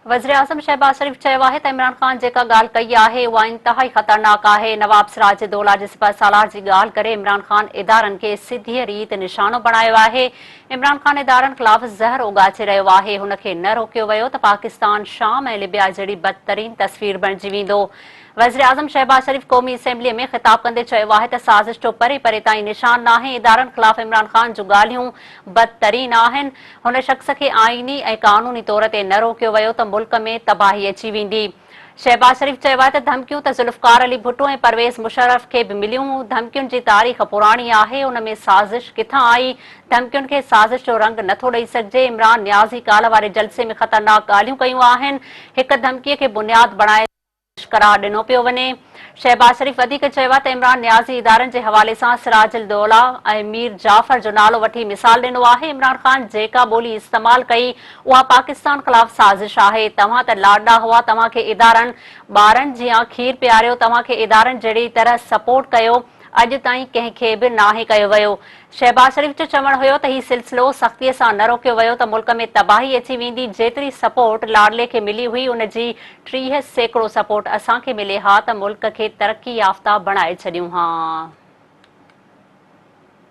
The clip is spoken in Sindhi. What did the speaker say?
وزيراعظم شهباز شريف چيو آهي ته عمران خان جيڪا ڳالهه ڪئي آهي اها انتهائي خطرناڪ آهي، نواب سراج الدوله جي سپهه سالار جي ڳالهه ڪري عمران خان ادارن کي سڌيء ريت نشانو بڻايو آهي، عمران خان ادارن خلاف زهر اوڳاڇي رهيو آهي، هن کي نه روڪيو ويو ته پاڪستان شام ۽ لبيا جهڙي بدترين تصوير بڻجي ويندو. وزيراعظم شهباز شريف قومي اسيمبلي ۾ خطاب ڪندي چيو آهي ته سازش جو پري پري تائين نشان ناهي، ادارن خلاف عمران خان جون ڳالهيون بدترين آهن، هن شخص کي آئيني ۽ قانوني طور تي نه روڪيو ويو ته ملڪ ۾ تباهي اچي ويندي. شهباز شريف چيو آهي ته ڌمڪيون ته ذوالفقار علي ڀٽو ۽ پرويز مشرف کي به مليون، ڌمڪين جي تاريخ پراڻي آهي، ان ۾ سازش ڪٿان آئي، ڌمڪين کي سازش جو رنگ نٿو ڏئي سگهجي، عمران نيازي ڪالهه واري جلسي ۾ خطرناڪ ڳالهيون ڪيون آهن، هڪ ڌمڪي کي بنياد بڻائي سازش قرار ڏنو پيو وڃي. شهباز شريف وڌيڪ چيو آهي ته عمران نيازي ادارن جي حوالي سان سراج الدوله ۽ مير جعفر جو نالو وٺي مثال ڏنو آهي، عمران خان جيڪا ٻولي استعمال ڪئي اها پاڪستان خلاف سازش آهي، توهان ته لاڏا هئا، توهان کي ادارن ٻارن جيان کير پياريو، توهان کي ادارن جهڙي طرح سپورٽ ڪيو، اڄ تائين ڪنهن کي به ناهي ڪيو ويو. شهباز شريف جو چوڻ هيو ته هي سلسلو سختي سان نه روڪيو ويو ته ملڪ ۾ تباهي اچي ويندي، جيتري سپورٽ لاڏلي کي ملي هئي ان جي 30% سپورٽ اسان کي ملي ها ته ملڪ کي ترقي يافته بڻائي ڇڏيون ها.